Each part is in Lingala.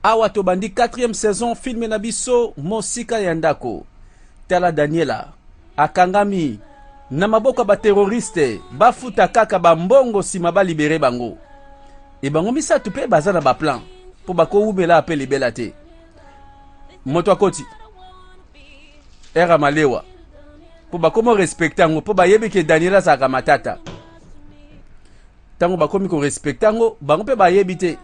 Awa tobandi quatrième saison film na biso Mosika ya ndako. Tala Daniela akangami na maboko ya ba terroriste, bafuta kaka ba mbongo sima ba libere bango. E bango misatu pe baza na ba plan po bakowumela pe libela te. Moto akoti era malewa po bakomo respecte yango po bayebi ke Daniela azalaka matata. Tango bakomi ko respecte yango, bango pe bayebi te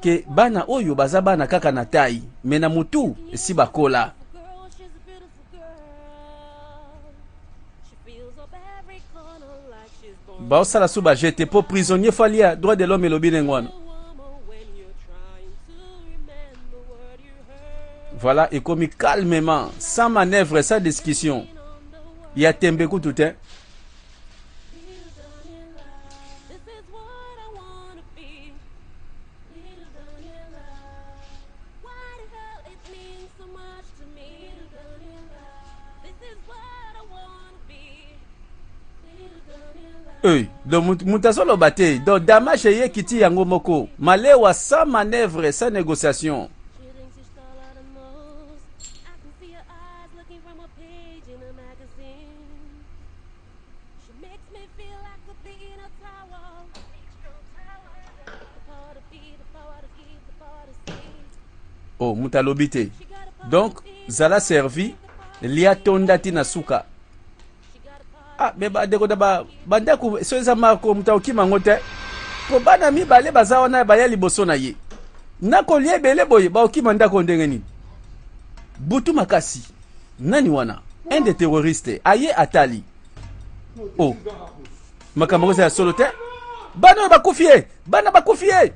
ke bana oyo baza bana kaka na taille mais na mutu esi bakola. Baosala su ba jeu te po prisonnier faut alia, droit de l'homme elobi ndenge wana. Voilà, ekomi calmement, sans manœuvre, sans discussion. Ya tembe kutu te. Hey, donc moto azoloba te donc damage eye kiti yango moko malewa sans manœuvre sans négociation. Oh, moto alobi te donc zala servi lia tonda ti na suka. Ah, me bandeko na bandako so eza Marco moto akokima yango te po bana mibale baza wana baya liboso na ye nakolia ebele boye baokima ndako ndenge nini? Butu makasi nani wana un des terroristes aye atali oh makambo yango eza ya solo te bana oyo bakufi ye bana bakufi ye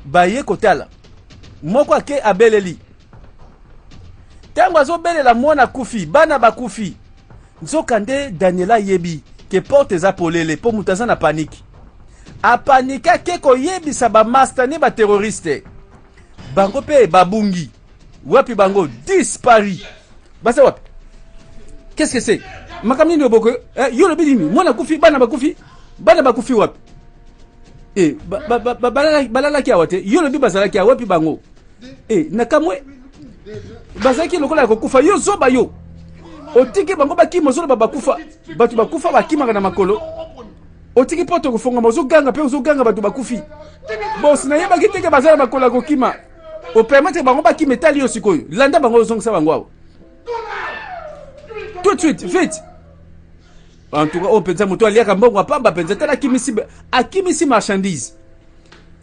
baye kotala moko ake abeleli ntango azobelela mwana akufi bana bakufi nzoka nde Daniela ayebi ke porte eza polele mpo moto aza na panike apanike ake koyebisa bamasta ne baterroriste bango mpe babungi wapi bango dispari baza wapi qu'est-ce que c'est makambo nini oboko eh, yo olobi nini mwana akufi bana bakufi bana bakufi wapi eh, balalaki awa te yo olobi bazalaki awa wapi bango eh, nakamwe bazalaki lokola ya kokufa yo zoba yo otiki bango bakima ozoloba bakufa bato bakufa bakimaka na makolo otiki poto kofongama ozoganga mpe ozoganga bato bakufi bos nayebaki teke baza na makolo ya kokima opermettre bango bakima etali yo sikoyo landa bango ozongisa bango awa tout de suite vite en tout cas oyo mpenza moto aliaka mbongo apamba mpenza tala akimisi akimisi marchandise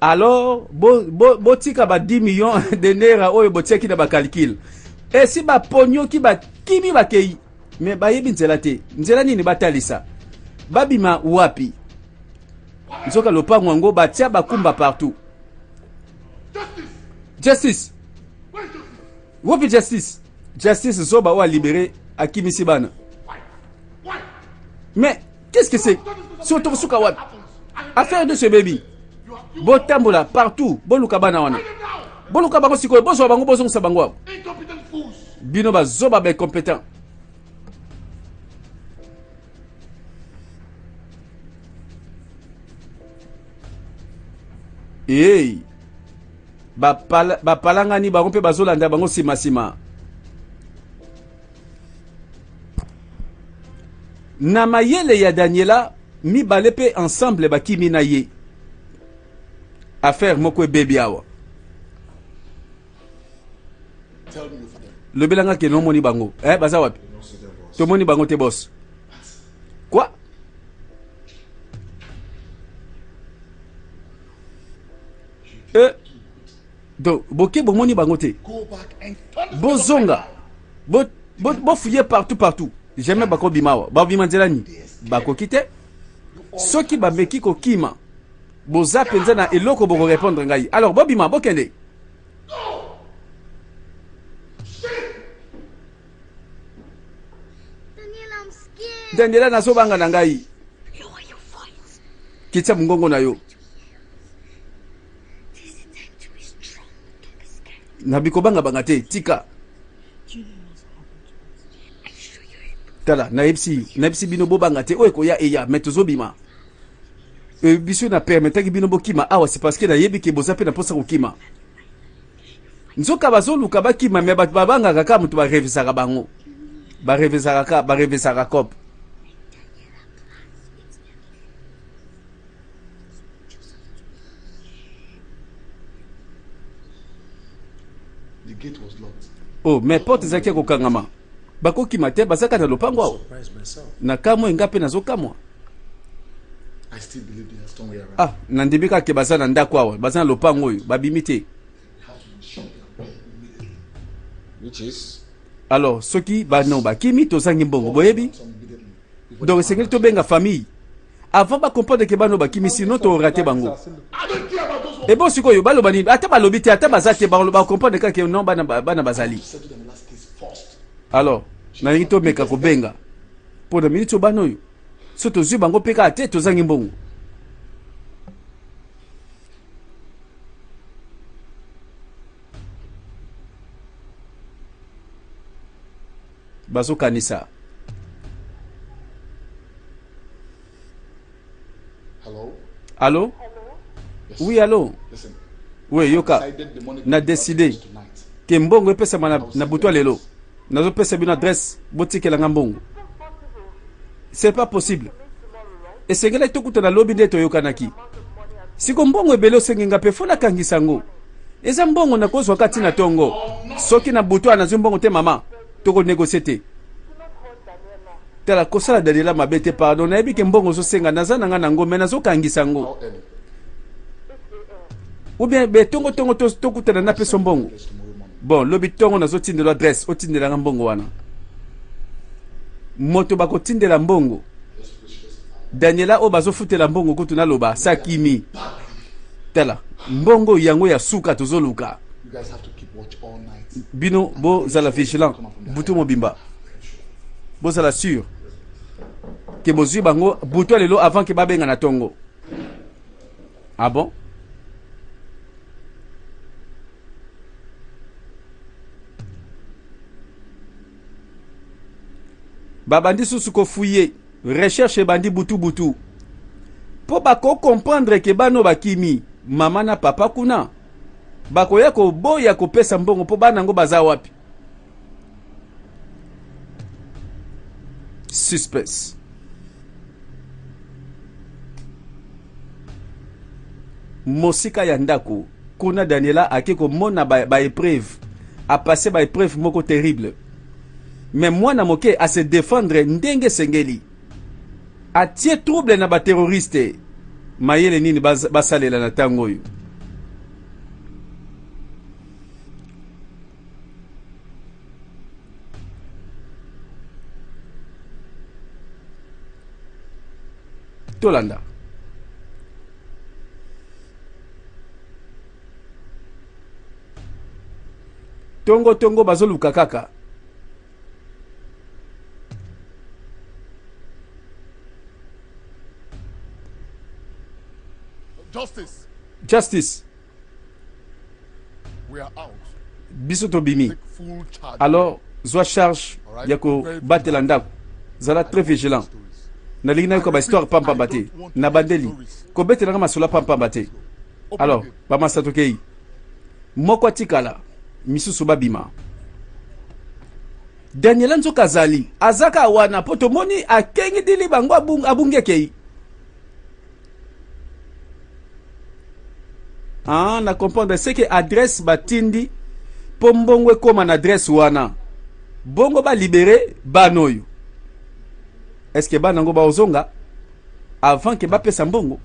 alors botika bo, bo ba 10 millions de naira oyo botiaki na bacalcule esi baponioki bakimi bakei me bayebi nzela te nzela nini batalisa babima wapi nzoka lopango yango batia bakumba partout justice wapi justice justice zoba oyo alibere akimisi bana mais qu'est-ce que c'est so tokosuka wapi affaire de ce baby botambola partout boluka bana wana boluka bango sikoyo bozwa bango bozongisa bango awa bino bazoba baincompétent Hey, bapalangani bango mpe bazolanda bango nsima nsima na mayele ya Daniela mibale mpe ensemble bakimi na ye affaire moko ebebi awa lobelanga ke nomoni bango eh, baza wapi tomoni bango te boss quoi eh, donc boke bomoni bango te bozonga bofouye bo, bo partout partout jamais bakobima awa babima nzela nini bakoki te soki bameki kokima boza mpenza na eloko bokorepondre ngai alors bobima bokende Daniela nazobanga na ngai kitisa mongongo na yo na bikobangabanga te tika tala nayebisi nayebisi bino bobanga te oyo ekoya eya me tozobima e, biso na permetaki bino bokima awa c'est parce que nayebi ke boza mpe na mposa kokima. Nzoka bazoluka bakima, me bato babangaka kaka moto barevisaka bango, barevisaka kaka, barevisaka cope. Oh, mais porte ezalaki ya kokangama, bakokima te, bazaka na lopango awa. Na kamwe, nga mpe nazokamwa. Ah, nandimi kaka ke baza na ndako awa, baza na lopango oyo, babimi te. Alors soki bano bakimi, tozangi mbongo, boyebi. Donc esengeli tobenga famille avant bacomprendre ke bano bakimi, sinon torater bango. Ebo sikoyo baloba nini? Ata balobi te, ata baza te, bacomprendre kaka non, bana, bana bazali. Alors nalingi tomeka kobenga mpo na miniti oyo, bana oyo so tozwi bango mpe kaka te, tozangi mbongo. Bazokanisa. Allo? Oui, allo? Oui, yoka. Na décidé ke mbongo epesama na butu ya lelo. Nazopesa bino adresse, botikelanga mbongo. C'est pas possible. Esengelaki tokutana lobi nde toyokanaki. Siko mbongo ebele osengi nga mpe fo nakangisa yango. Eza mbongo nakozwa kati na tongo. Soki na butu wana nazwi mbongo te, mama, tokonégocier te. Tala, kosala Daniela mabe te, pardon. Nayebi ke mbongo ozosenga, naza na nga nango, me nazokangisa yango. Ou bien be tongo tongo tokutana, napesa mbongo. Bon, lobi ntongo nazotindela adresse, otindelanga mbongo wana. Moto bakotindela mbongo, Daniela oyo bazofutela mbongo kutu naloba sakimi. Tala, mbongo yango ya suka tozoluka. Bino bozala vigilant butu mobimba, bozala sûr ke bozwi bango butu ya lelo avant ke babenga na ntongo. Ah bon, babandi susu kofouiller, recherche ebandi butu butu mpo bakocomprendre ke bana bakimi, mama na papa kuna bakoya koboya kopesa mbongo mpo bana yango baza wapi. Suspense. Mosika ya ndako kuna, Daniela ake komona baépreuve, ba apasser baépreuve moko terrible, mais mwana moke ase défendre ndenge esengeli, atie trouble na baterroriste. Mayele nini basalela na ntango oyo? Tolanda. Tongo tongo bazoluka kaka. Justice. Justice. We are out. Biso tobimi. Take full charge. Alors zwa charge ya kobatela ndako, zala très vigilant. Nalingi nayoka bahistoire pampamba te. Na bandeli kobetelanga masolo pampamba te. Alors bamasa, tokei, moko atikala, misusu babima. Daniela nzoka azali, azaka wana mpo tomoni akengi dili bango, abungi, akei. Ah, na comprendre, c'est que adresse batindi mpo mbongo ekóma na adresse wana, bongo balibérer bana oyo. Est ce que bana yango baozonga avant ke bapesa mbongo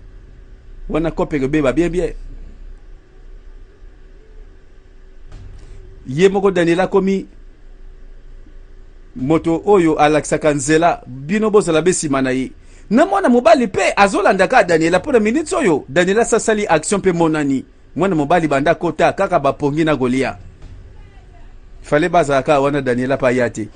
wana? Kope kobeba bien bien. Ye moko Daniel akomi moto oyo alakisaka nzela, bino bozala be nsima na ye. Na mwana mobali mpe azolanda kaka Daniela mpo na miniti oyo Daniela asasali action mpe monani mwana mobali banda kota kaka bapongi na kolia. Fale bazala kaka wana, Daniela mpe aya te.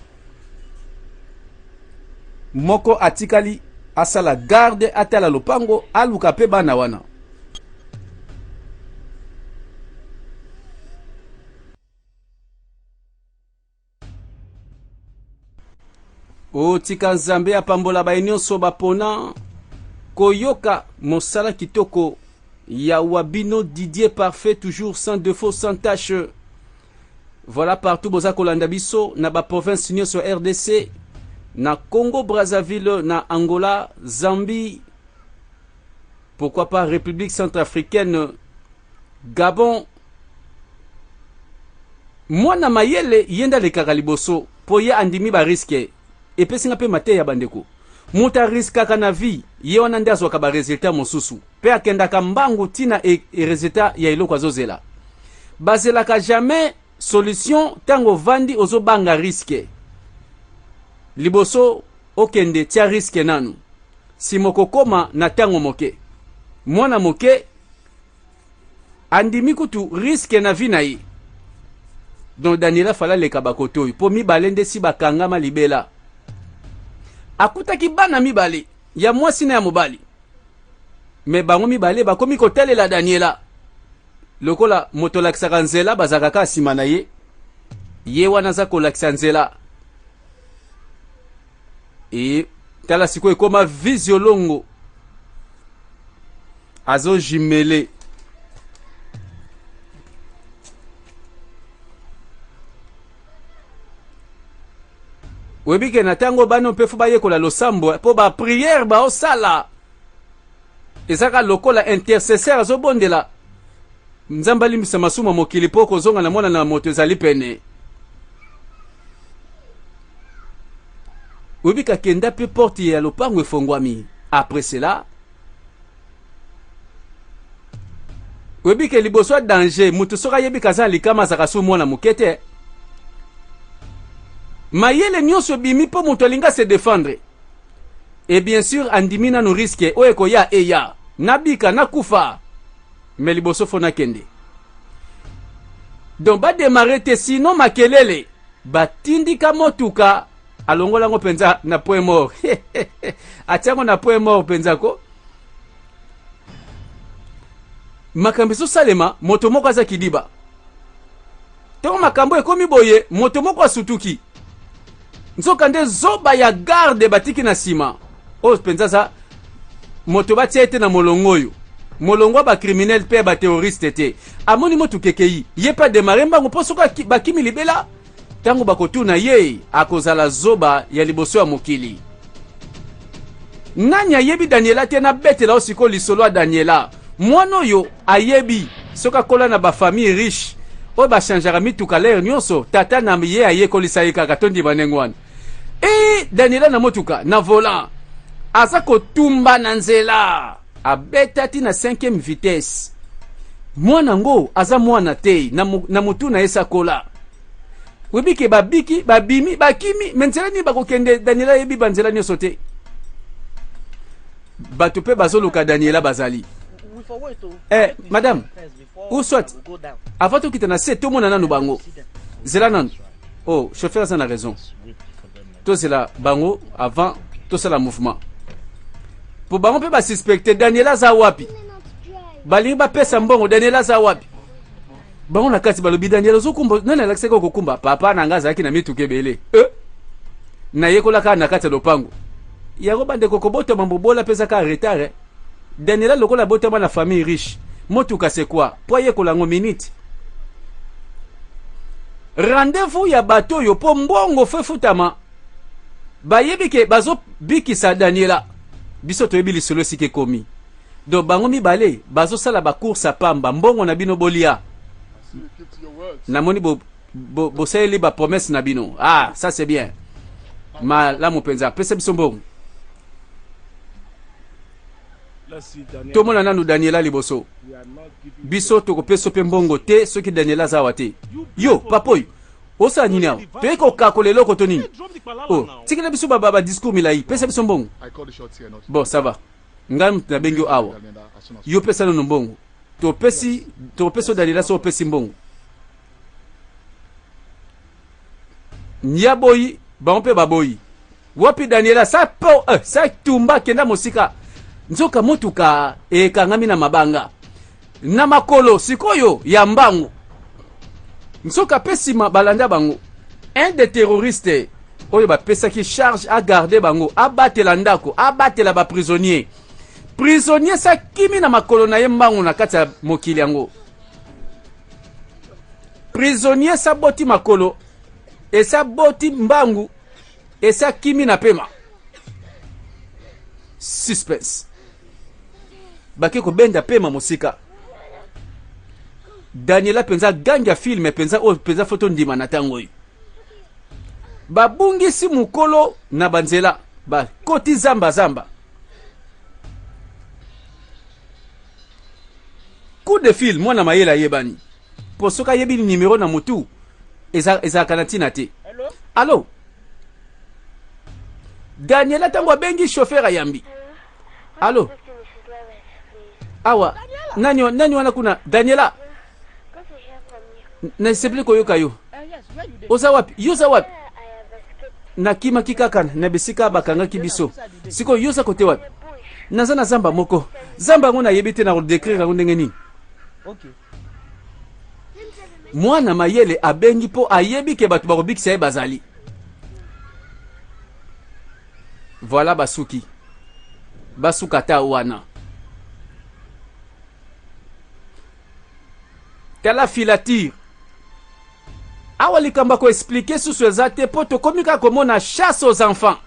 Moko atikali asala garde, atala lopango, aluka mpe bana wana. Otika Nzambe apambola baye nyonso bapona koyoka mosala kitoko ya wabino Didier Parfait, toujours sans défaut, sans tache. Voilà partout boza kolanda biso na ba province nyonso ya RDC, na Congo Brazzaville, na Angola, Zambie, pourquoi pas République centrafricaine, Gabon. Mwana mayele ye nde alekaka liboso mpo ye andimi ba risque. Epesi nga mpe mateya bandeko. Moto ariskaka na vie, ye wana nde azwaka ba resultat mosusu mpe akendaka mbangu ti na e, e resultat ya eloko azozela. Bazelaka jamais solution ntango ovandi ozobanga risque. Liboso okende tia risque nanu, sima okokoma na ntango moke. Mwana moke andimi kutu risque na vie na ye. Donc Daniela fala aleka bakoto oyo mpo mibale nde si bakangama libela. Akutaki bana mibale ya mwasi na ya mobali, me bango mibale bakomi kotalela Daniela lokola moto alakisaka nzela, bazalaka kaka nsima na ye. Ye wana aza kolakisa nzela. E tala sikoyo ekoma visiolongo azojimele. Oyebi ke na ntango bana mpe fo bayekola losambo mpo bapriere baosala ezaka lokola intercesseur azobondela Nzambe alimbisa masumu ya mokili mpo kozonga na mwana na moto ezali pene. Oyebi kakenda mpe porte ya lopango efongwami. Après cela, oyebi ke liboso ya danger, moto soki ayebi kaza na likama azalaka su mwana moke te. Mayele nyonso ebimi mpo moto alingi ase defendre. Et bien sûr andimi nanu risque oyo ekoya eya. Nabika, nakufa. Mais liboso fo nakende. Donc ba démarrer te sinon makelele. Batindika motuka alongola yango mpenza na point mort. Atia yango na point mort mpenza ko. Makambo ezosalema, moto moko aza kidiba. Ntango makambo ekomi boye, moto moko asutuki. Nzoka nde zoba ya garde batiki na nsima. Oyo mpenza aza moto batia ye te na molongo oyo. Molongo ya bacriminel mpe ya baterroriste te. Amoni motuka ekei, ye mpe ademare mbangu mpo soki bakimi libela, ntango bakotuna ye, akozala zoba ya liboso ya mokili. Nani ayebi Daniela te? Nabetela yo sikoyo lisolo ya Daniela. Mwana oyo ayebi soki akola na bafamille riche oyo bachangeaka mituka lere nyonso, tata na ye ayekolisa ye kaka tondima ndenge wana. E Daniela na motuka na volant aza kotumba na nzela, abeta ti na 5e vitesse. Mwana ngo aza mwana te, na motu na ye sakola. Oyebi ke babiki, babimi, bakimi, me nzela nini bakokende? Daniela ayebi banzela nyonso te. Bato mpe bazoluka Daniela bazali. Eh, madame, ou soit, avant tokita na se, tomona nanu bango. Zela nanu. Oh, chauffeur aza na raison. Tozela bango avant tosala mouvement. Po bango mpe basuspecte Daniela aza wapi? Balingi bapesa mbongo, Daniela aza wapi? Bango na kati balobi Daniel ozokumba, nani alakisaki okokumba? Papa na nga azalaki na mituka ebele. Nayekolaka na kati ya lopango. Yango bandeko kobotama mobola mpe ezaka retard. Eh? Daniela lokola abotama na famille riche, motuka c'est quoi? Po ayekola yango minute. Rendez-vous ya bato oyo po mbongo fo efutama. Bayebi ke bazobikisa Daniela. Biso toyebi lisolo esika ekomi. Donc bango mibale bazosala ba course ya pamba, mbongo na bino bolia. Namoni bosaleli bo, bo ba promesse na bino. Ah, ça c'est bien. Malamu mpenza, pesa biso mbongo. Tomona nanu Daniela liboso. Biso tokopesa mpe mbongo te soki Daniela aza awa te. Yo, papa oyo, osala nini awa? Toyei kokakola eloko to nini? Oh, tikela biso ba, ba, ba discours milai, pesa biso mbongo. Bon, ça va. Ngai moto nabengi yo awa, yo pesa nano mbongo. Topesi, topesi yo Daniela so opesi mbongo. Ya boyi, bango mpe baboyi. Wapi Daniela sa po, sa tumba kenda mosika. Nzoka motuka ekangami na mabanga. Na makolo sikoyo ya mbangu. Nzoka pe sima balanda bango. Un des terroristes oyo bapesaki charge a garder bango, abatela ndako, abatela ba prisonniers. Prisonnier sa kimi na makolo na ye mbangu na kati ya mokili yango. Prisonnier saboti makolo esaboti mbangu esakimi na pema. Suspense. Bake kobenda pema mosika. Daniela mpenza gangi ya filme mpenza oyo mpenza fo tondima na ntango oyo. Babungisi mokolo na banzela bakoti zamba zamba. Coup de fil mwana mayele ayebani mpo soki ayebi nimero na motu ezalaka na ntina te. Alo Daniela ntango abengi chauffeur ayambi. Alo awa nani, nani wana kuna Daniela nasepeli koyoka yo. Oza wapi? Yo oza wapi? Nakimaki kaka na bisika bakangaki biso. Sikoyo yo oza kote wapi? Naza na zamba moko. Zamba yango nayebi te na kodécrire yango ndenge nini. Mwana mayele abengi mpo ayebi ke bato bakobikisa ye bazali. Voilà basuki. Basuka ta wana. Tala filature. Awa likambo ya koexplike susu eza te mpo tokomi kaka komona chasse aux enfants.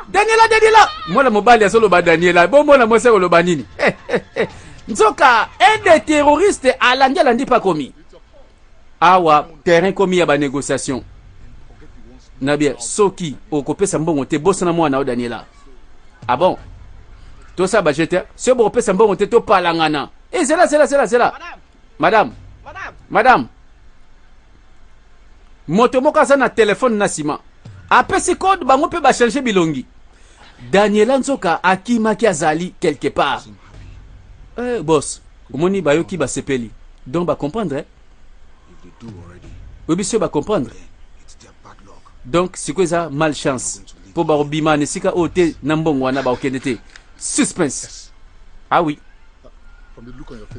Daniela, Daniela! Mwana mobali azoloba Daniela, bomona mwasi akoloba nini? Nzoka un des terroristes alandi alandi mpe akomi. Awa terrain komi ya ba négociation. Na bien soki okopesa mbongo te bosana mwana yo Daniela. Ah bon? Tosala ba jete, soki bokopesa mbongo te topalangana. Eh zela zela zela zela. Madame. Madame. Moto moko aza na telefone na nsima. Apesi code bango mpe ba changer bilongi. Daniela nzoka akimaki azali quelque part. Eh boss, omoni bayoki basepeli. Donc ba comprendre eh? Oyebi soki ba comprendre? Donc sikoyo eza malchance mpo bakobima na esika oyo te na mbongo wana bakokende te. Suspense. Ah oui.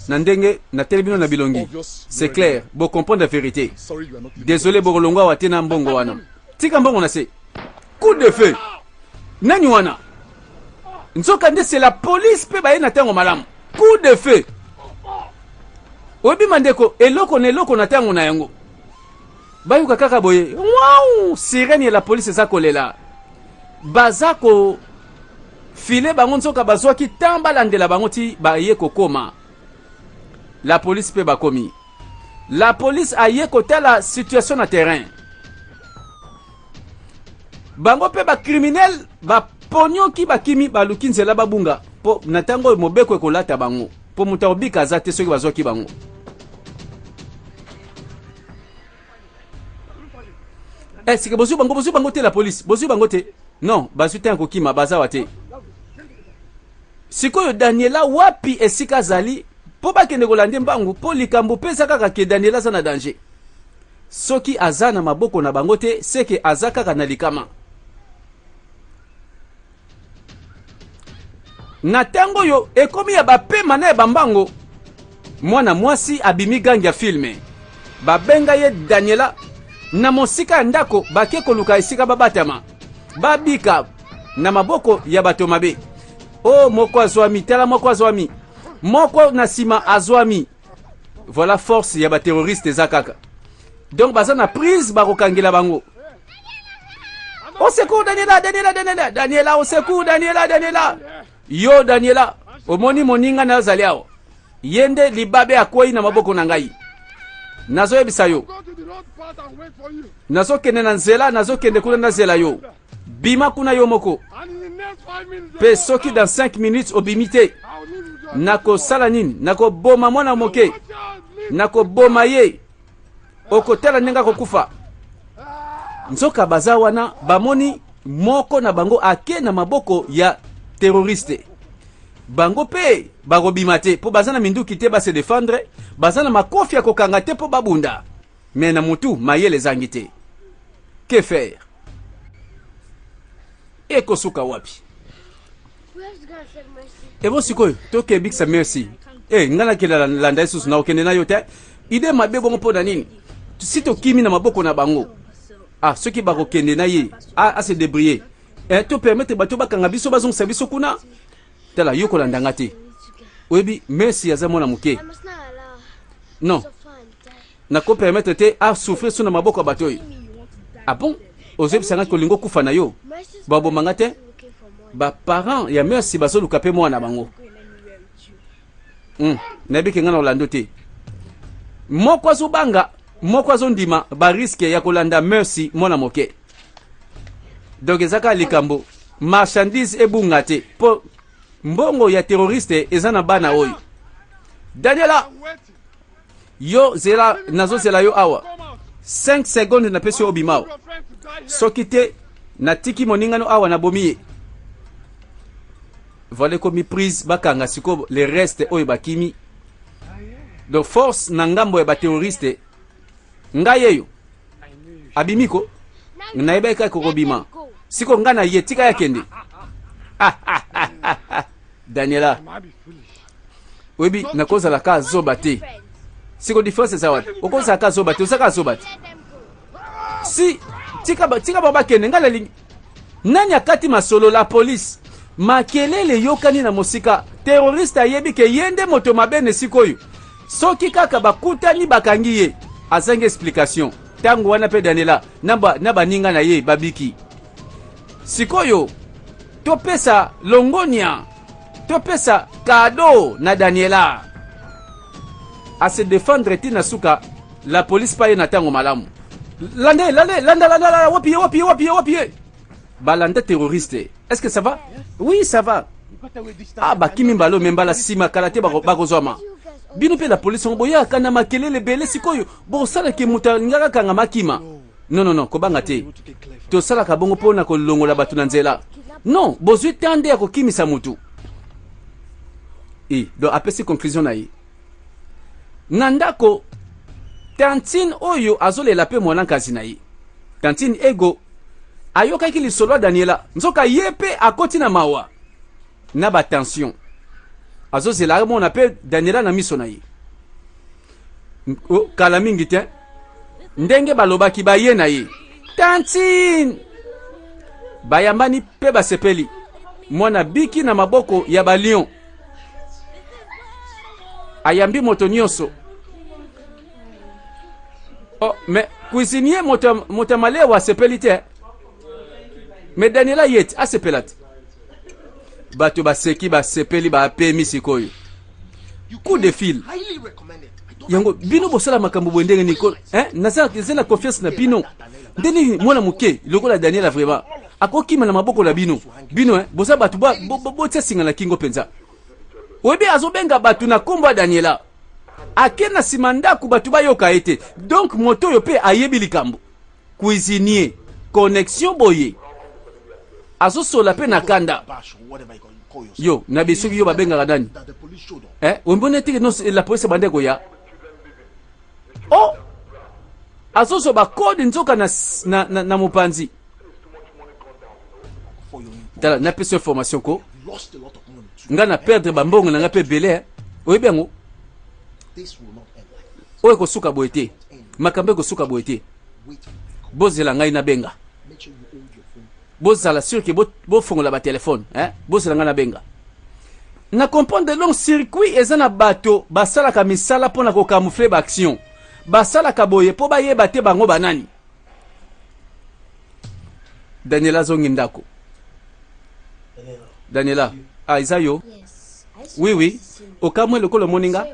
Na ndenge nateli bino na bilongi, c'est clair, bo comprendre la vérité. Désolé bokolongwa awa te na mbongo wana. Tika mbongo na se. Coup de feu. Nani wana? Nzoka nde c'est la police mpe baye na ntango malamu. Coup de feu. Oyebi mandeko eloko na eloko na ntango na yango. Bayoka kaka boye, wow, sirène ya la police eza kolela. Baza ko file bango nzoka bazwaki temps balandela bango ti baye kokoma. La police mpe bakomi. La police aye kotala situation na terrain. Bango mpe ba criminel baponioki bakimi baluki nzela babunga mpo na ntango oyo mobeko ekolata bango mpo moto akobika aza te soki bazwaki bango. Eh, sike bozwi bango bozwi bango te la police bozwi bango te non bazwi te ya kokima baza wa te sikoyo Daniela wapi esika azali mpo bakende kolanda mbangu mpo likambo mpe eza kaka ke Daniela aza na danger soki aza na maboko na bango te seke aza kaka na likama na ntango oyo ekomi ya bapema na ya bambango mwana mwasi abimi gangi ya filme babenga ye Daniela na mosika ya ndako bake koluka esika babatama babika na maboko ya bato mabe o oh, moko azwami tala moko azwami moko na nsima azwami voilà force ya baterroriste eza kaka donc baza na prise bakokangela bango au secours Daniela Daniela Daniela Daniela au secours Daniela Daniela yo Daniela omoni moninga na yo azali awa ye nde libabe akwei na maboko na ngai nazoyebisa yo nazokende na nzela nazokende kuna nazela yo bima kuna yo moko mpe soki dans 5 minutes obimi te nakosala nini nakoboma mwana moke nakoboma ye okotala ndenge akokufa nzoka baza wana bamoni moko na bango ake na maboko ya terroriste bango mpe bakobima te mpo baza na minduki te base defendre baza na makofi ya kokanga te mpo babunda me na motu mayele ezangi te que faire ekosuka wapi ebo sikoyo tokebikisa merci e ngai nakenda landa ye susu nakokende na yo te ide mabe bongo mpo na nini si tokimi na maboko na bango ah soki bakokende na ye a se débrouiller eh, to permettre bato bakanga biso bazongisa biso kuna tala yo kolanda nga te oyebi merci aza mwana moke non. Nako permettre te a souffrir sur na maboko ya bato oyo. Ah bon? Ozoyebisa ngai kolinga okufa na yo? Baboma nga te? Ba parents ya Mercy bazoluka pe mwana bango. Nayebi ke nga na Orlando te. Moko azobanga, moko azondima ba risque ya kolanda Mercy mwana moke. Donc eza kaka likambo marchandise ebunga te po mbongo ya terroriste eza na bana oyo. Daniela, yo zela, nazozela yo awa 5 secondes napesi yo obima awa. Soki te natiki moningano awa nabomi ye. Voilà ekomi prise bakanga sikoyo le reste oyo bakimi. Donc force na ngambo ya ba terroriste ngai yeyo abimi ko nayebaki kaka kokobima siko ngai na ye tika ya kende. Daniela oyebi nakozala ka zoba te siko différence eza wapi okozala ka zoba te oza ka zoba te si tika tika bango bakende ngai nalingi nani akati masolo la police makelele eyokani na mosika terroriste ayebi ke ye nde moto mabe na esika oyo soki kaka bakutani bakangi ye azangi explication ntango wana mpe Daniela na baninga na ye babiki sikoyo topesa longonia topesa kado na Daniela a se défendre ti na suka la police pa ye na ntango malamu lande lande landa landa landa wapi ye wapi ye wapi ye wapi ye balanda terroriste est-ce que ça va? Oui, ça va. Ah, bakimi mbala me mbala nsima kala te bakozwama bino mpe la police yango boyaka na makelele ebele sikoyo bosalaki moto alingaka kanga makima. Non, non, non, kobanga te, tosalaka bongo mpo na kolongola bato na nzela. Non, bozwi temps nde ya kokimisa motu e donc apesi conclusion na ye na ndako. Tantine oyo azolela mpe mwana nkasi na ye tantine ego ayokaki lisolo ya Daniela nzoka ye mpe akoti na mawa na batension azozela amona mpe Daniela na miso na ye. Oh, kala mingi te ndenge balobaki baye na ye tantine bayambani mpe basepeli mwana biki na maboko ya balion ayambi moto nyonso. Oh, mais cuisinier moto moto ya malewa asepeli te mais Daniela ye te asepela te bato baseki basepeli bapemi sikoyo coup de fil yango bino bosala makambo boye ndenge nini hein? Naza na confiance na bino nde nini mwana moke lokola Daniela vraiment akokima na maboko na bino bino hein? Boza bato botia singa na kingo mpenza oyebi azobenga bato na nkombo ya Daniela ake na nsima ndako bato bayoka ye te donc moto oyo mpe ayebi likambo cuisinier connexion boye azosola mpe na kanda yo na bisoki yo babengaka nani eh, omoni etike no la police ebande koya o azozwa bakode nzoka na, na, na, na mopanzi. Tala napesi information ko nga na perdre bambongo na nga mpe ebele oyebi yango oyo ekosuka boye te makambo ekosuka boye te bozela ngai nabenga bozala sûr ke bofongola batelefone eh? Bozela ngai nabenga na comprendre donc circuit eza na bato basalaka misala mpona kocamoufler baaction basalaka boye mpo bayeba te bango banani. Daniela azongi ndako. Daniela, ah, eza yo? Oui, okamwe lokola omoni nga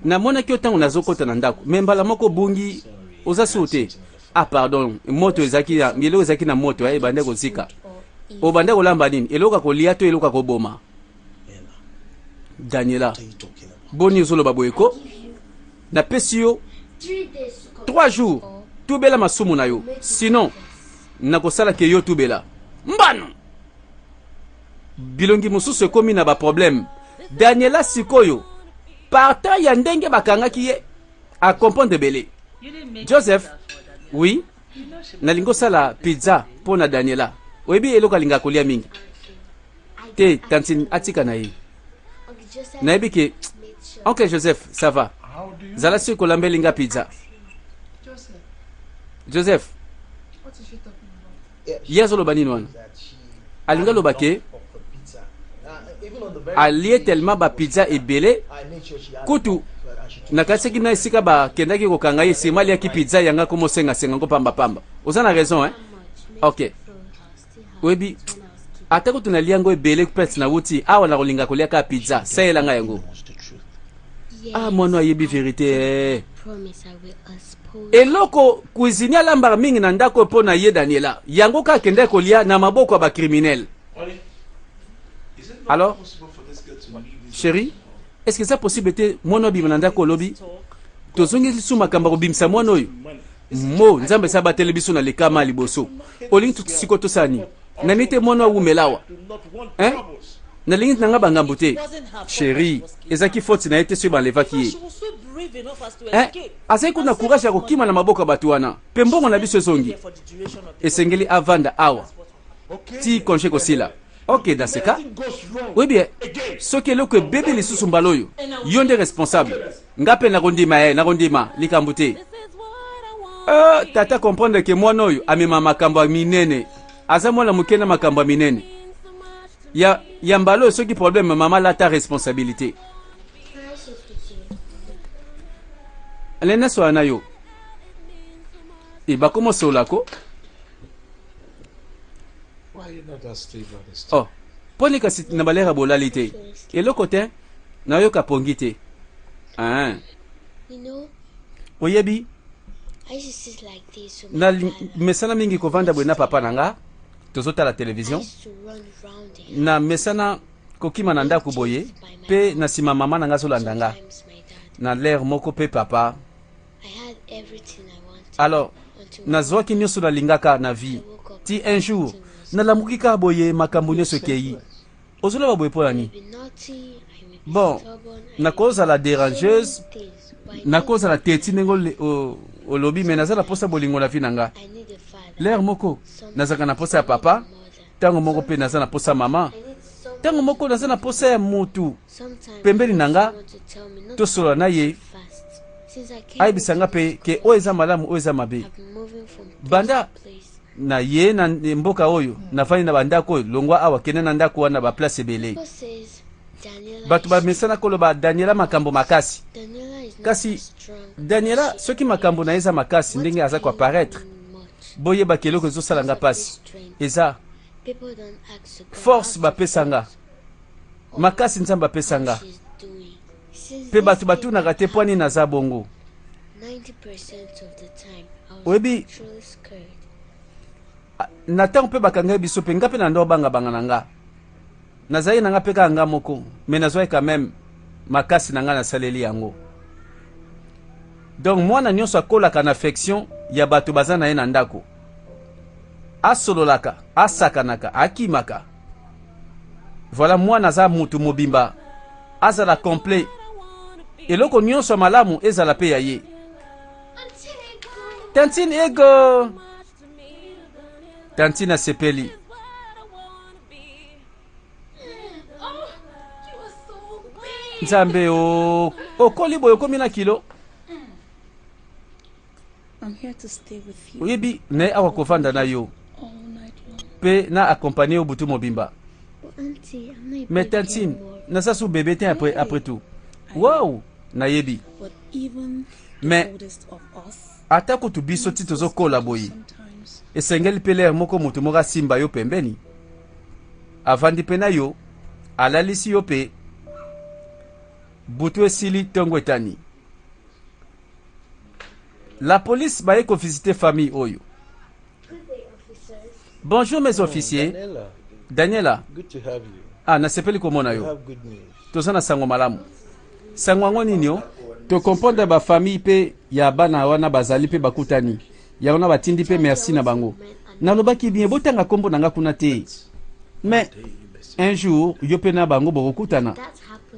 namonaki yo ntango nazokɔta na ndako me mbala moko obungi oza sûr te. Ah, pardon, moto ezalaki na eloko ezalaki na moto ebande kozika obande kolamba nini eloko ya kolia to eloko ya koboma. Daniela boni ozoloba boye ko napesi yo 3 jours tubela masumu na yo sinon nakosala ke yo tubela mbano bilongi mosusu ekomi na baproblème. Daniela sikoyo partant ya ndenge bakangaki ye acomprendre ebele. Joseph, oui, nalingi osala pizza mpo na Daniela oyebi eloko alingaka kolia mingi te. Tantine atika na ye nayebi ke oncle Joseph ça va zala soki kolambeli nga pizza. Joseph ye azoloba nini wana alingi aloba ke alie tellement bapizza ebele kutu. Nakanisaki na esika bakendaki kokanga ye, sima aliaki pizza yanga akoma osengasenga yango pambapamba. Oza na raison, hein? Ok. Oyebi, ata kutu nalia yango ebele pete nawuti awa, nakolinga kolia kaka pizza. Salela ngai yango. Ah, mwana ayebi verite eh. Eloko cuisinier alambaka mingi na ndako mpo na ye Daniela, yango kaka akendaki kolia na maboko ya bacriminel. Alors, chérie, est-ce que eza possible te mwana abima na ndako? Olobi tozongi lisusu makambo ya kobimisa mwana oyo mo Nzambe esi abateli biso na likama ya liboso. Olingi sikoyo tosala nini? Nani te mwana awumela awa, hein? Nalingi na nga bangambo te, chéri. Ezalaki faute na ye te soki balevaki ye, hein? Azali kuna courage ya kokima na maboko ya bato wana, mpe mbongo na biso ezongi. Esengeli avanda awa ti congé kosila. Ok, dans ce cas, oyebi, soki eloko ebebi lisusu mbala oyo, yo nde responsable. Nga mpe nakondima ye, nakondima likambo te. Tata comprendre ke mwana oyo amema makambo ya minene, aza mwana moke na makambo ya minene ya mbala oyo. Soki problème, mama lata responsabilité. Alena soya na yo e bakoma osolako. Oh, mponi kasi na balera bolali te? Eloko te, nayoka pongi te. Ah. Oyebi, na mesana mingi kovanda boye na papa na nga, tozotala télévision. Na mesana kokima na ndako boye, mpe na nsima mama na nga azolanda nga na lere moko, mpe papa. Alors nazwaki nyonso nalingaka na vie, ti un jour nalamuki kaka boye, makambo nyonso ekei. Ozoloba boye mpo na nini? Bon, nakozala dérangeuse, nakozala teti ndenge olobi, me naza na mposa bolingo na vie na nga. Lere moko nazalaka na mposa ya papa, ntango moko mpe naza na mposa mama, ntango moko naza na mposa ya mutu pembeni na nga, tosolola na ye, ayebisa nga mpe ke oyo eza malamu, oyo eza mabe. Banda na ye na mboka oyo, nafandi na bandako oyo, longwa awa, kende na ndako wana, baplace ebele. Bato bamesana koloba Daniela makambo makasi, kasi Daniela soki makambo na ye eza makasi ndenge aza koapparaître, boyebaki eloko ezosala nga mpasi eza force bapesa nga, makasi Nzambe apesa nga. Mpe bato batunaka te mpo nini naza bongo. Oyebi, na ntango mpe bakangai biso mpe nga mpe na ndo bangabanga na nga, nazali na nga mpe kaka nga moko, me nazwaki quand même makasi na nga, nasaleli yango. Donc mwana nyonso akolaka na affection ya bato baza na ye na ndako, asololaka, asakanaka, akimaka. Voilà, mwana aza mutu mobimba, azala complet, eloko nyonso ya malamu ezala mpe ya ye. Tantine Ego, tantine asepeli. Nzambe o, okoli boye, okomi na kilo. Oyebi, naye awa kovanda na yo mpe na accompagne yo butu mobimba. Mais tantine, naza su bébé te après tout. Wow, nayebi, mais ata kutu biso ti tozokola boye, esengeli mpe lere moko motu moko asimba yo pembeni, avandi mpe na yo, alalisi yo mpe. Butu esili, ntongo etani, la police baye kovisite famille oyo. Bonjour mes officiers. Daniela, Daniela. Good to have you. Ah, nasepeli komona You yo. have good news. Toza na sango malamu. Sango yango nini? O tocomprendre bafamille mpe ya bana wana bazali mpe bakutani yango na batindi mpe merci na bango. Nalobaki bien, botanga nkombo na nga kuna te, mais un jour yo mpe na bango bokokutana.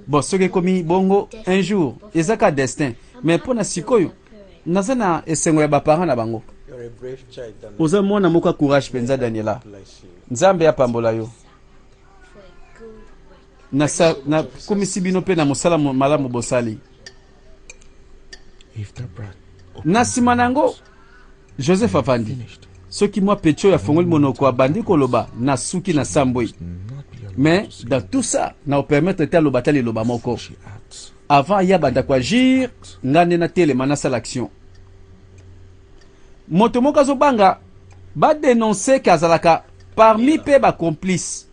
Bon, soki ekomi bongo un jour, eza ka destin, mais mpo na sikoyo naza na esengo ya baparent na bango. You're a brave child, Daniela. Oza mwana moko ya courage mpenza, Daniela. Bless you. Nzambe apambola yo. Nakumisi bino mpe na mosala malamu bosali. If that brat Na nsima na yango Joseph avandi, soki mwa petit oyo afongoli monoko, abandi koloba, na suki na sambwe. not be allowed Mais to say dans tout ça, na opermettre te aloba ata liloba moko. She adds. Avant ye abanda ko agir, nga nde natelema nasala action. Moto moko azobanga ba denoncer ke azalaka parmi pe ba complices.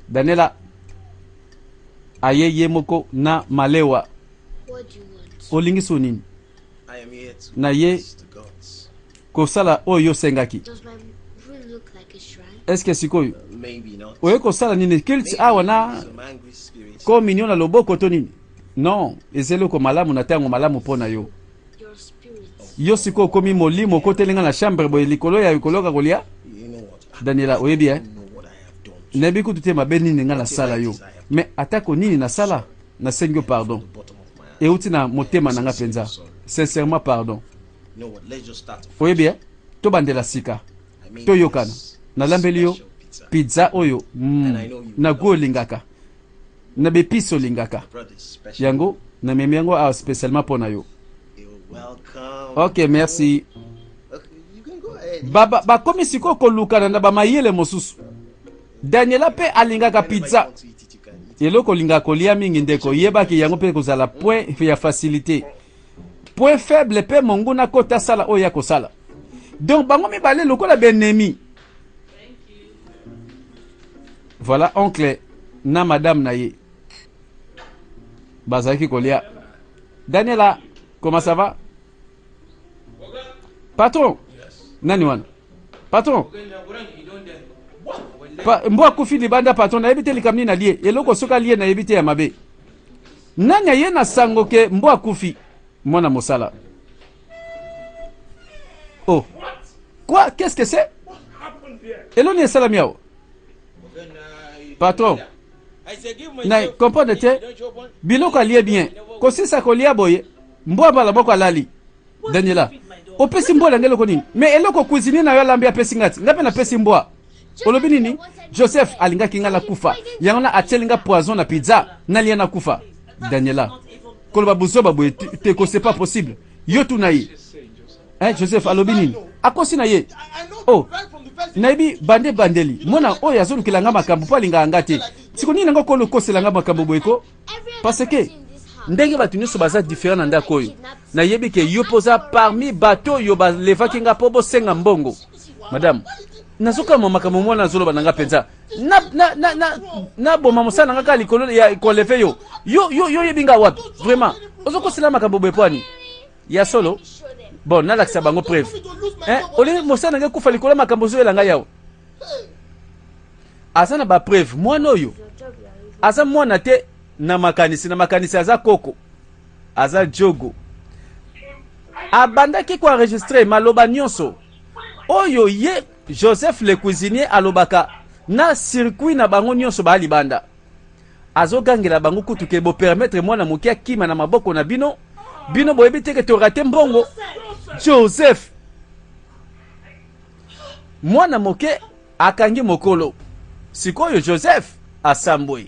Daniela aye ye moko na malewa. Olingi so nini? Na ye kosala oyo yo osengaki. Est-ce que sikoyo oye kosala nini culte awa na communion na loboko to nini? Non, eza eloko malamu na ntango malamu mpo na yo. Yo sikoyo okomi molimo okoteli nga na chambre boye likolo ya koloka kolia? Daniela oyebi eh? Nayebi kutu te mabe nini nga nasala yo. Mais atako nini nasala, nasengi yo pardon. Euti na motema na nga mpenza. Sincèrement pardon. Oyebi eh? Tobandela sika. Toyokana. Nalambeli yo pizza oyo na gout olingaka. Na b'epices olingaka. Yango namemi yango awa spécialement mpo na yo. Ok, merci. Bakomi sikoyo kolukana na bamayele mosusu. Daniela mpe alingaka pizza. Eloko olingaka kolia mingi ndeko, yebaki yango mpe kozala point ya facilité. Point faible mpe monguna kota asala oyo ya kosala. Donc bango mibale lokola benemi. Voilà oncle na madame na ye bazalaki kolia. Daniela, comment ça va? Patron, nani wana? Patron, mbwa akufi libanda patron, nayebi te likambo nini alie. Eloko soki alie nayebi te ya mabe. Nani aye na sango ke mbwa akufi? Mwana mosala. Oh. Quoi? Qu'est-ce que c'est? Eloni esalami awa? Patron, na comprendre te biloko alie bien kosisa kolia boye mbwa mbala moko alali. Daniela, opesi mbwa na ngai eloko nini? Mais eloko cuisinier na yo alambi apesi ngai ti ngai mpe napesi mbwa. Olobi nini? Joseph alingaki ngai nakufa, yango na atieli nga poison na pizza nalia nakufa. Daniela, koloba buzoba boye te ko, c'est pas possible. Yo tuna ye. Eh, Joseph alobi nini? Akosi na ye. Oh, nayebi bande bandeli mwana oyo azolukela nga makambo mpo alingaka nga te. Siko nini yango kolo kosela nga makambo boye ko? Parce que ndenge bato nyonso baza différent na ndako oyo, nayebi ke yo mpo oza parmi bato oyo balevaki nga mpo bosenga mbongo. Madame, nazokamwa makambo mwana azoloba na nga mpenza. Naboma mosala na nga kaka likolo ya koleve yo. Yo, yo, yo oyebi nga wapi? Vraiment, ozokosela makambo boye mpo ani? Ya solo? Bon, nalakisa bango preuve. Hein? Olingi mosala na ngai ekufa likolo ya makambo ozoyela ngai awa? Aza na ba preuve. Mwana oyo aza mwana te na makanisi, na makanisi aza koko, aza jogo. Abandaki ko enregistrer maloba nyonso oyo ye Joseph le cuisinier alobaka na circuit na bango nyonso ba libanda. Azogangela bango kutu ke bo permettre mwana moke akima na maboko na bino, bino boyebi te ke to rate mbongo. Joseph mwana moke akangi mokolo. Sikoyo Joseph asambwe.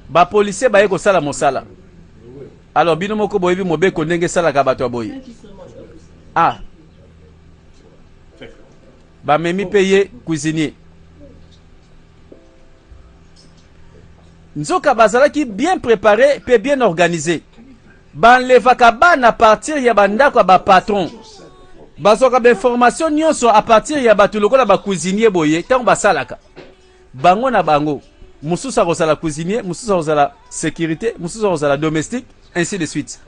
Ba policiers baye kosala mosala. Alors bino moko boyebi mobeko ndenge esalaka bato ya boye. Ah. Bamemi pe ye cuisinier. Nzoka bazalaki bien préparé pe bien organisé. Ba enlevaka bana à partir ya ba ndako ya ba patron. Bazwaka ba information nyonso à partir ya bato lokola ba cuisinier boye ntango basalaka. Bango na bango, mosusu akozala cuisinier, mosusu akozala sécurité, mosusu akozala domestique, ainsi de suite.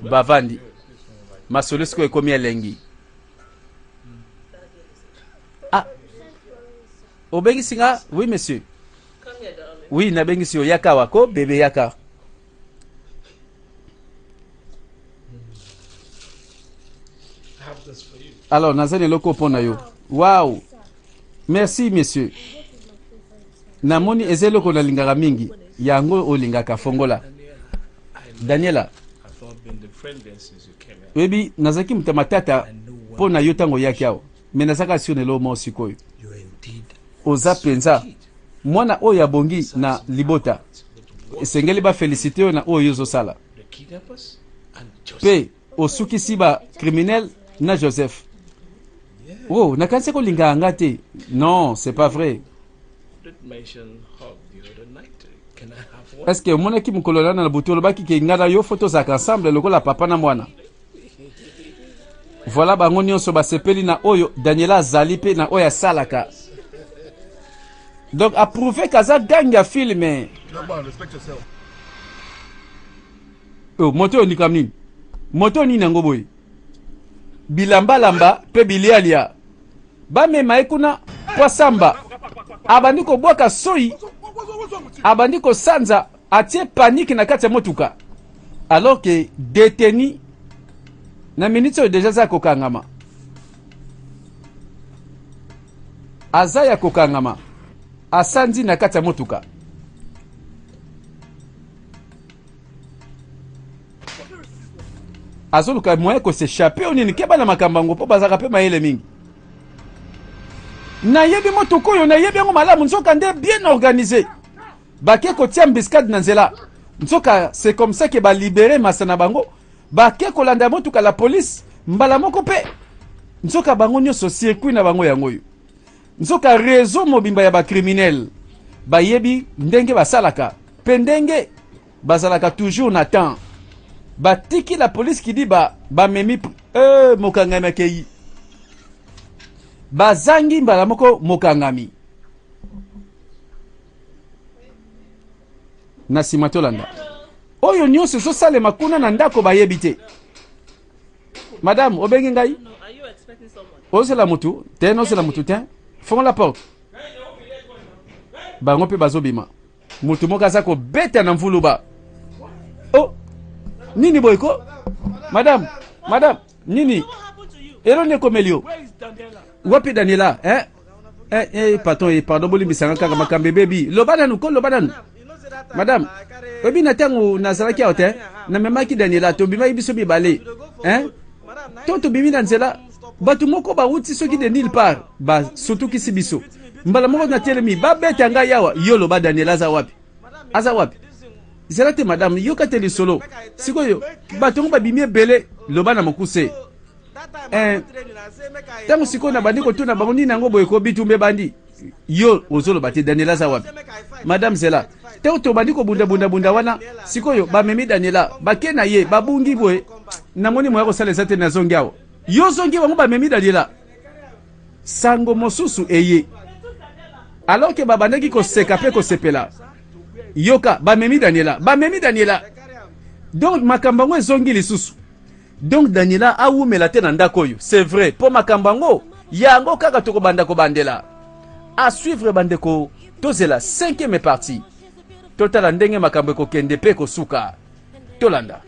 Bavandi. Masolo sikoyo ekomi elengi. Ah, obengisi nga? Oui monsieur. Oui, nabengisi yo. Yaka awa ko bebe, yaka. Alors, naza na eloko mpo na yo. Wow. Merci monsieur. Namoni eza eloko nalingaka mingi. Yango olingaka fongola. Daniela, oyebi nazalaki moto ya matata mpo na yo ntango oyaki awa. Mais nazalaka sur na eloko moko sikoyo. Oza mpenza mwana oyo abongi na libota. Esengeli ba féliciter yo na oyo ozosala. Pe osukisi ba criminel na Joseph. Oh, nakanisi kolingaka nga te. Non, c'est pas vrai. Est ce que omonaki mokolo na na butu olobaki ke ngai na yo fo tozalaka ensemble lokola papa na mwana? Voilà, bango nyonso basepeli na oyo Daniela azali mpe na oyo asalaka. Donc approuve kaza gang ya filme. Oh, moto oyo likambo nini? Moto nini yango boye? Bilambalamba mpe bilialia. Bamema ye kuna mpo asamba. Abandi kobwaka soyi, abandi kosanza, atie panique na kati ya motuka. Alors que détenu na minute oyo deja aza ya kokangama. Aza ya kokangama. Asanzi na kati ya motuka. Azoluka moyen ko s'échapper o nini? Keba na makambo yango mpo bazalaka mpe mayele mingi. Nayebi motuka oyo, nayebi yango malamu, nzoka nde bien organisé. Bake kotia embuscade na nzela, nzoka c'est comme ça que balibere masa na bango. Bake kolanda motuka la police mbala moko mpe nzoka bango nyonso circuit na bango yango oyo. Nzoka réseau mobimba ya bacriminel bayebi ndenge basalaka mpe ndenge bazalaka toujours na temps. Batiki la police kidiba, bamemi mokangami akei, bazangi mbala moko mokangami na nsima. Tolanda oyo nyonso ezosalema kuna na ndako, bayebi te. Madame, obengi ngai, ozela mutu te, nozela mutu te. Fongola porte. Bango mpe bazobima. Motu moko aza kobeta na mvuluba. Oh, nini boye ko? Madame, madame, nini eloni ekomeli yo? Wapi Daniela, eh? Eh, eh, patron, eh, pardon, bolimbisanga kaka, makambo ebebi. Loba nanu ko, loba nanu. Madame, oyebi na ntango nazalaki awa te, namemaki Daniela, tobimaki biso mibale, eh? To tobimi na nzela, bato moko bawuti soki de nulle part, basutukisi biso mbala moko. Natelemi, babeta ngai awa. Yo loba, Daniela aza wapi? Aza wapi? Zela te madame, yoka te lisolo. Sikoyo bato yango babimi ebele. Loba na mokuse. Ntango sikoyo nabandi kotuna bango nini yango boye ko, bitumba ebandi. Yo ozoloba te, Daniela aza wapi? Madame, zela. Ntango tobandi kobundabundabunda wana, sikoyo bamemi Daniela, bake na ye, babungi boye. Namoni moya kosala eza te, nazongi awa. Yo ozongi, bango bamemi Daniela. Sango mosusu eye alors ke babandaki koseka mpe kosepela. Yoka, bamemi Daniela, bamemi Daniela. Donc makambo yango ezongi lisusu. Donc Daniela awumela te na ndako oyo, c'est vrai, mpo makambo yango yango kaka tokobanda kobandela. À suivre bandeko, tozela cinquième partie, totala ndenge makambo ekokende mpe kosuka. Tolanda.